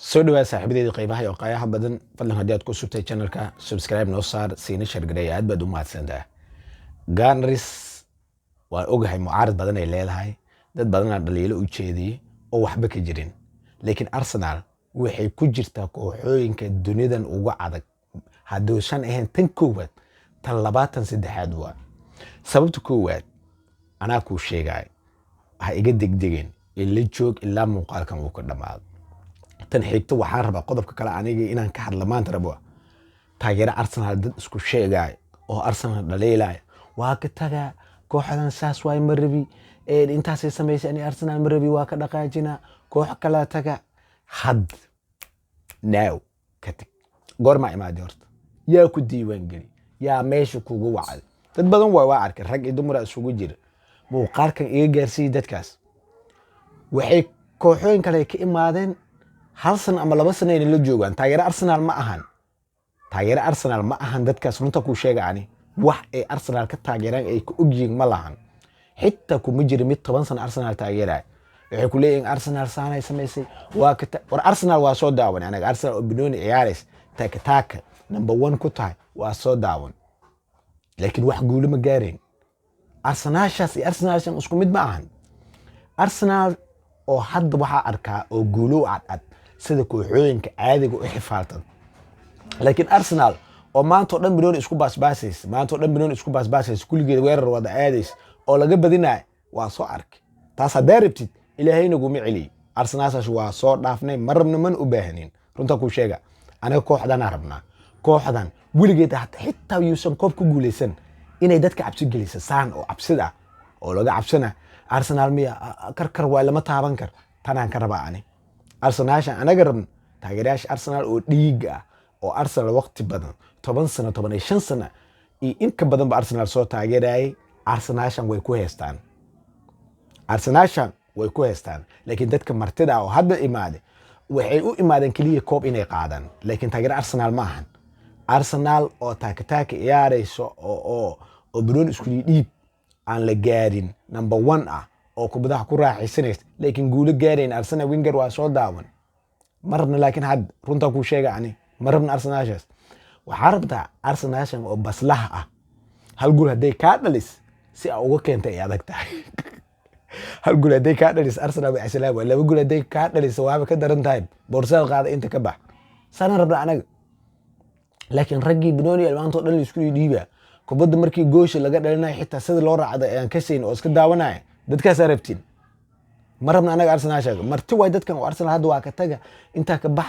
Soo dhawaad saaxiibadeeda qiimaha iyo qaayaha badan. Fadlan, haddii aad ku subtay channelka, subscribe noo saar, siina share gareeya. Aad baad u mahadsantaha. Gunners waan ogahay mucaarad badan ay leedahay, dad badanaa dhaliilo u jeediyey oo waxba ka jirin, laakiin Arsenal waxay ku jirtaa kooxooyinka dunidan ugu adag. Hadduusan ahayn tan koowaad, tan labaad, tan saddexaad. Waa sababta koowaad anaa kuu sheegaya, ha iga degdegeen, ila joog ilaa muuqaalkan uu ka dhammaado. Tan xigto, waxaan rabaa qodobka kale aniga inaan ka hadla maanta rabo, taageero Arsenal dad isku sheegaya oo Arsenal dhaliilaya, waa ka tagaa kooxdan, saas waay, ma rabi, intaasay samaysay, ani Arsenal ma rabi, waa ka dhaqaajinaa, koox kalaa taga. Had now ka tag. Goormaa imaadi horta? Yaa ku diiwaan geli? Yaa meesha kugu wacday? Dad badan waa arkay, rag iyo dumara isugu jira. Muuqaalkan iga gaarsiiyey dadkaas. Waxay kooxooyin kale ka imaadeen, hal sano ama 2 sano ayna la joogaan. Taageero Arsenal ma ahan, taageero Arsenal ma ahan dadkaas. Runta kuu sheega, ani wax ay Arsenal ka taageeraan ay ka ogyihiin ma lahan. Xitaa kuma jira mid 10 sano Arsenal taageeraya. Waxay ku leeyihiin Arsenal saanay samaysay, waa ka war. Arsenal waa soo daawan anaga. Arsenal oo binooni ciyaarays, taaka taaka number one ku tahay, waa soo daawan, laakiin wax guulo ma gaareen. Arsenaashaas iyo Arsenaalshan isku mid ma ahan. Arsenal oo hadda waxaa arkaa oo guulo cadcad sida kooxooyinka caadiga u xifaaltan, laakiin Arsenal oo maanta oo dhan binooni isku baasbaasaysa, maanta oo dhan binooni isku baasbaasaysa, kulligeed weerar wada aadaysa oo laga badinayo, waa soo arkay. Taas haddaa rabtid, Ilaahay naguma celiyey. Arsenaalsaas waa soo dhaafnay, ma rabna, mana u baahnin. Runta kuu sheega, anaga kooxdanaa rabnaa, kooxdan weligeed xitaa yuusan koob ku guuleysan inay dadka cabsi gelisa, saan oo cabsida ah oo laga cabsana. Arsenal miya karkar waa lama taaban kar. Tanaan ka rabaa ani Arsenaashan anaga rabno, taageerayaasha Arsenal oo dhiiga ah oo Arsenal waqti badan, 10 sano, 15 sano iyo in ka badanba Arsenal soo taageerayay, Arsenaashan way ku heystaan, Arsenaashan way ku heystaan. Laakiin dadka martida ah oo hadda imaade waxay u imaadeen keliya koob inay qaadaan, laakiin taageero Arsenal ma ahan. Arsenal oo taakataaka ciyaarayso oo banooni isku dhiib aan la gaarin, number one ah, oo kubadaha ku raaxaysanaysa, laakiin guulo gaarayn, Arsenal Wenger waa soo daawan, ma rabna. Laakiin had runtaa kuu sheega, ani ma rabna Arsenalshaas. Waxaa rabtaa Arsenalshan oo baslaha ah, hal guul hadday kaa dhalis si aa uga keentay ay adag tahay. Hal guul hadday kaa dhalis, Arsenal way casilaa. Waa laba guul hadday kaa dhalisa, waaba ka daran tahay, boorsada qaada, inta ka bax. Saana rabna anaga. Laakiin raggii banooni maanta oo dhan la isku dhiiba kubadda, markii goosha laga dhalinayo xitaa sida loo raacda ayaan ka sayn oo iska daawanaya, dadkaasaa rabtiin. Ma rabna anaga Arsenal sheega. Marti waay dadkan oo Arsenal hadda waa ka taga, intaa ka baxa.